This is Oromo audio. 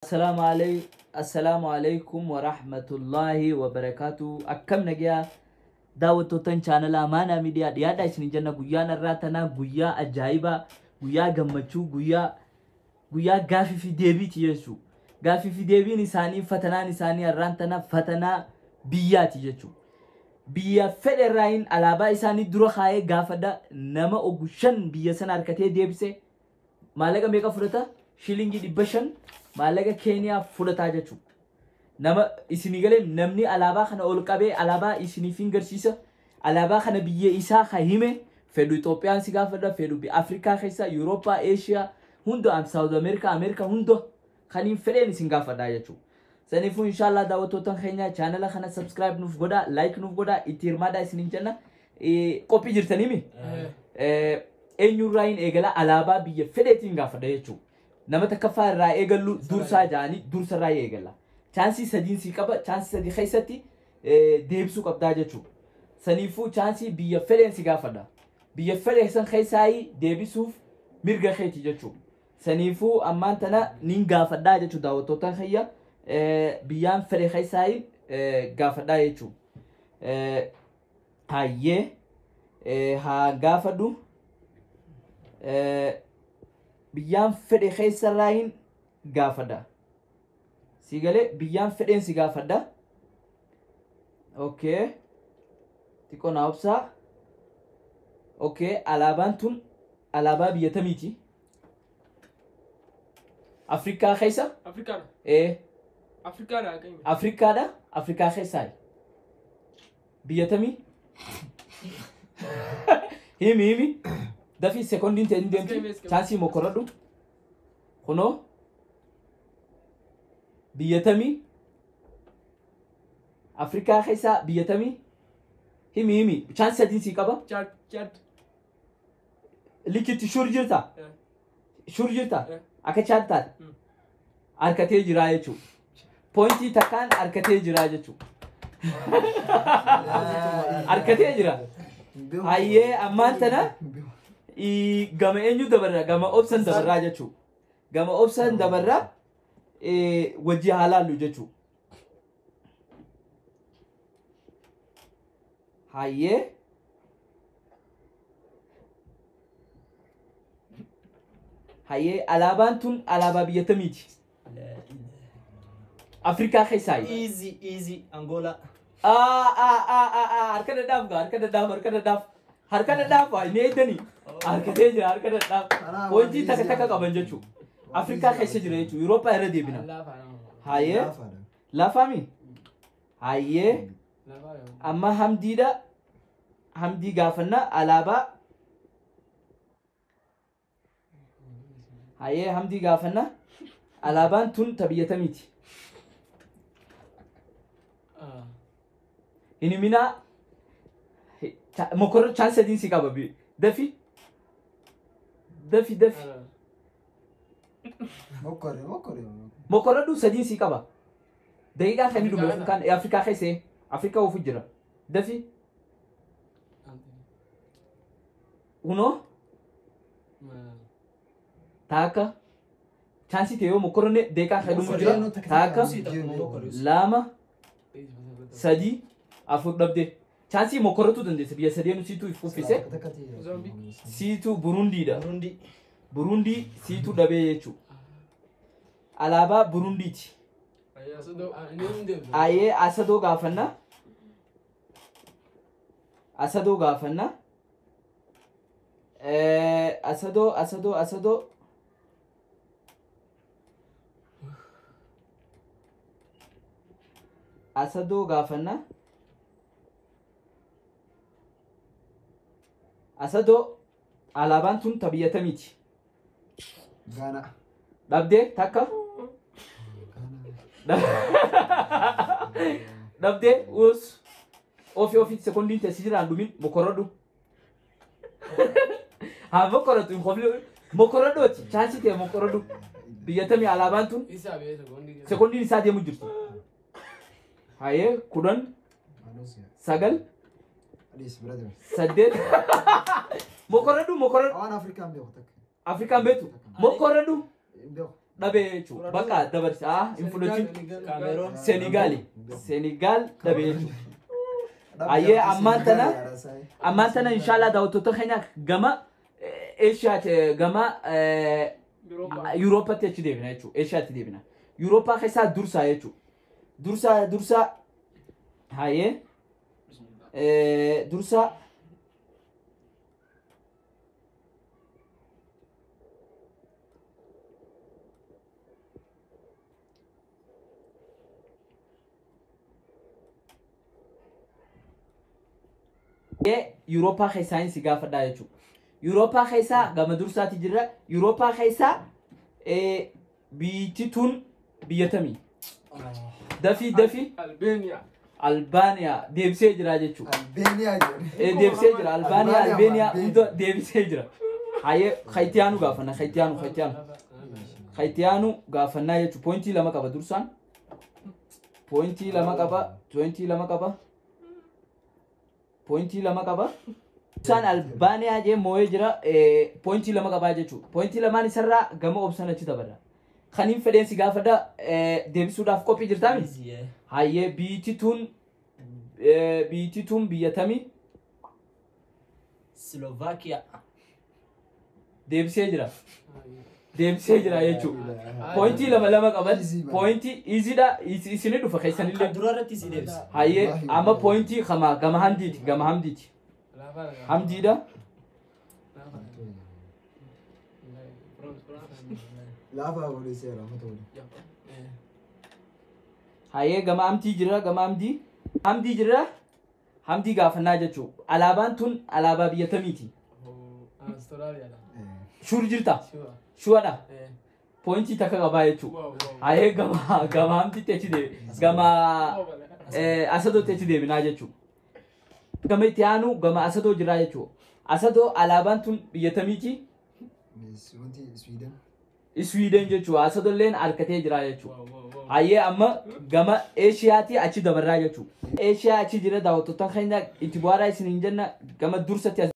Assalaamu alaikum wa rahmatullahi wa barakaatu. Akkam nagaa daawwattootan chaanala Amaanaa Miidiyaa dhiyaadhaa isin jenna. Guyyaan irraa tanaa guyyaa ajaa'ibaa, guyyaa gammachuu, guyyaa gaafii fi deebiiti jechuudha. Gaafii fi deebiin isaanii, fatanaan isaanii har'aan tana fatanaa biyyaati jechuudha. Biyya fedhe irraayin alaabaa isaanii dura kaayee gaafadha. Nama ogu 5 biyya sana harkatee deebise maallaqa meeqa fudhata? Shilingii 500 maallaqa Keeniyaa fudhataa jechuudha. Nama isinii galee, namni alaabaa kana ol qabee alaabaa isiniif hin garsiisa. Alaabaa kana biyya isaa ka hime, fedhu Itoophiyaan si gaafadha, fedhu Afrikaa keessa, Yurooppaa, Eeshiyaa hunda, Saawud Ameerikaa, Ameerikaa hunda kan hin fedheen isin gaafadha jechuudha. Saniifuu inshallah daawwattootan keenya chaanala kana subscribe nuuf godhaa, like nuuf godhaa, itti hirmaadhaa isiniin jenna. Qophii jirtaniimi? Eenyurraa hin eegala? Alaabaa biyya fedheetiin gaafadha jechuudha. Nama takkaffaa irraa eegallu, dursaa ja'anii dursa irraa eegalla. Chaansii sadiin sii qaba, chaansii sadii keessatti deebisuu qabdaa jechuudha. Saniifuu chaansii biyya fedheen si gaafadha. Biyya fedhe san keessaa deebisuuf mirga keeti jechuudha. Saniifuu ammaan tana nin gaafadhaa jechuudha daawwattootaan kiyya. Biyyaan fedhe keessaa gaafadhaa jechuudha. Hayyee, haa gaafadhu. Biyyaan fedhe keessarraayin gaafadha. Si galee, biyyaan fedheen si gaafadha. Okay. Xiqqoo naa obsaa. Okay, alaabaan tun alaabaa biyya tamiiti? Afrikaa keessa? Afrikaadha. Ee. Afrikaadha qayyima. Afrikaadha? Afrikaa keessaa. Biyya tamii? Himi, himi. Dafii, sekondiin ta'e ni deemti. Chaansii mokkoradhu. Kunoo. Biyya tamii? Afrikaa keessaa biyya tamii? Himi, himi. Chaansii sadiin sii qaba. Chad, Chad. Likitti sure jirta? Sure jirta? Akka Chaad taate? Mm. Harkatee jiraa jechuudha. Poointii takkaan harkatee jiraa jechuudha. Harkatee jira. Hayyee, ammaan tana gama eenyu dabarra? Gama obsan dabarraa jechuudha. Gama obsan dabarraa, wajji haa laallu jechuudha. Hayyee. Hayyee, alaabaan tun alaabaa biyya tamiiti? Afrikaa keessaa. Easy, easy, Angola. Harka dadhaaf gaa, harka dadhaaf, harka dadhaaf. Harka dadhaaf waa inni eegdanii. Harkatee jira, harka dadhaaf. Hojii takka takka qaban jechuudha. Afrikaa keessa jira jechuudha. Yurooppaa irra deebina. Hayyee. Lafaami? Hayyee. Amma Hamdiidha. Hamdii gaafannaa alaabaa. Hayyee, Hamdii gaafannaa. Alaabaan tun ta biyya tamiiti? Hin himinaa. Mokorro, chance sadiin si qaba. Dafi. Dafi, dafi. Mokkore, mokkore. Mokorrodhu, sadiin si qaba. Daqiiqaa kan inni dhume kan Afrikaa keessa, Afrikaa ofu jira. Dafi. Kunoo. Taakka. Chaansii ta'e yoo mokorronne daqiiqaa kan dhumu jira. Taakka. 2, 3, 4, dhabde. Chaansii mokorrotuu dandeessa, biyya sadeenu siituu if uffise. Siituu Burundiidha. Burundi. Burundii siituu dhabee jechuudha. Alaabaa Burundiiti. Ayyee, Asadoo gaafanna. Asadoo gaafanna. Asadoo, Asadoo, Asadoo. Asadoo gaafanna. Asadoo, alaabaan tun ta biyya tamiiti? Ghana. Dhabdee takka. Dhabdee us. Ofi ofi, sekondiin teessi jiraan dhumin, mokorodhu. Haa mokorodhu, hin kofli, mokorodhooti, chaansii ta'e mokorodhu. Biyya tamii alaabaan tun? Sekondiin isaa deemu jirti. Hayyee, 10, 9, 8, mokorodhu, mokorodhu. Waan Afrikaan beeku takka. Afrikaan beektu, mokorodhu. Hin beeku. Dhabee jechuudha. Bakka dabarsa hin fudhatin. Kaameroon. Senegaali. Senegaal dhabee jechuudha. Ayyee ammaan tana inshallah daawwattoota keenya gama Eeshiyaatti gama Yuuroopaatti achi deebina jechuudha. Eeshiyaatti deebina. Yuurooppaa keessaa dursaa jechuudha. Dursaa hayyee dursaa Yuurooppaa keessaa si gaafadhaa jechuudha. Yuurooppaa keessaa gama dursaati jirra. Yuurooppaa keessaa biyyi tun biyya tamii? Dafii dafii. Albania. Albaaniyaa deebisee jira jechuudha. Albeeniyaa jedhe. Deebisee jira. Albaaniyaa Albeeniyaa hunda deebisee jira. Hayyee Hayitiyaanu gaafanna Hayitiyaanu Hayitiyaanu. Hayitiyaanu gaafannaa jechuudha. Poointii 2 qaba dursaan. Poointii 2 qaba. Poointii 2 qaba. Poointii 2 qaba. Dursaan Albaaniyaa jee moo'ee jira. Poointii 2 qabaa jechuudha. Poointii 2 isarraa gama obsan achi dabarra. Kaniin fedheen si gaafadha deebisuudhaaf qophii jirtaa miti? Hayyee biyyi tun biyya tamii? Slovakia. Deebisee jira. Deebisee jira jechuudha. Poointii 2 2 qaban. Poointii iziidha isini dhufa keessanillee. Kan dura irratti si deebisa. Hayyee amma poointii gama hamdiiti gama hamdiiti. Hamdiidha. Laafaa walii seera mata walii. Hayyee gama hamdii jira gama hamdii. Hamdii jira. Hamdii gaafannaa jechuudha. Alaabaan tun alaabaa biyya tamiiti? Shuur jirta? Shuwadha? Poointii takka qabaa jechuudha. Hayyee gama hamdiitti achi deebi. Gama asadootti achi deebinaa jechuudha. Gama itti aanu gama asadoo jira jechuudha. Asadoo alaabaan tun biyya tamiiti? Wanti Swiiden. Swiiden jechuudha. Asadolleen harkatee jira jechuudha. Hayyee amma gama Eeshiyaatti achi dabarraa jechuudha. Eeshiyaa achi jira daawwattoota keenya itti bu'aaraa isin hin jenna gama dursatti as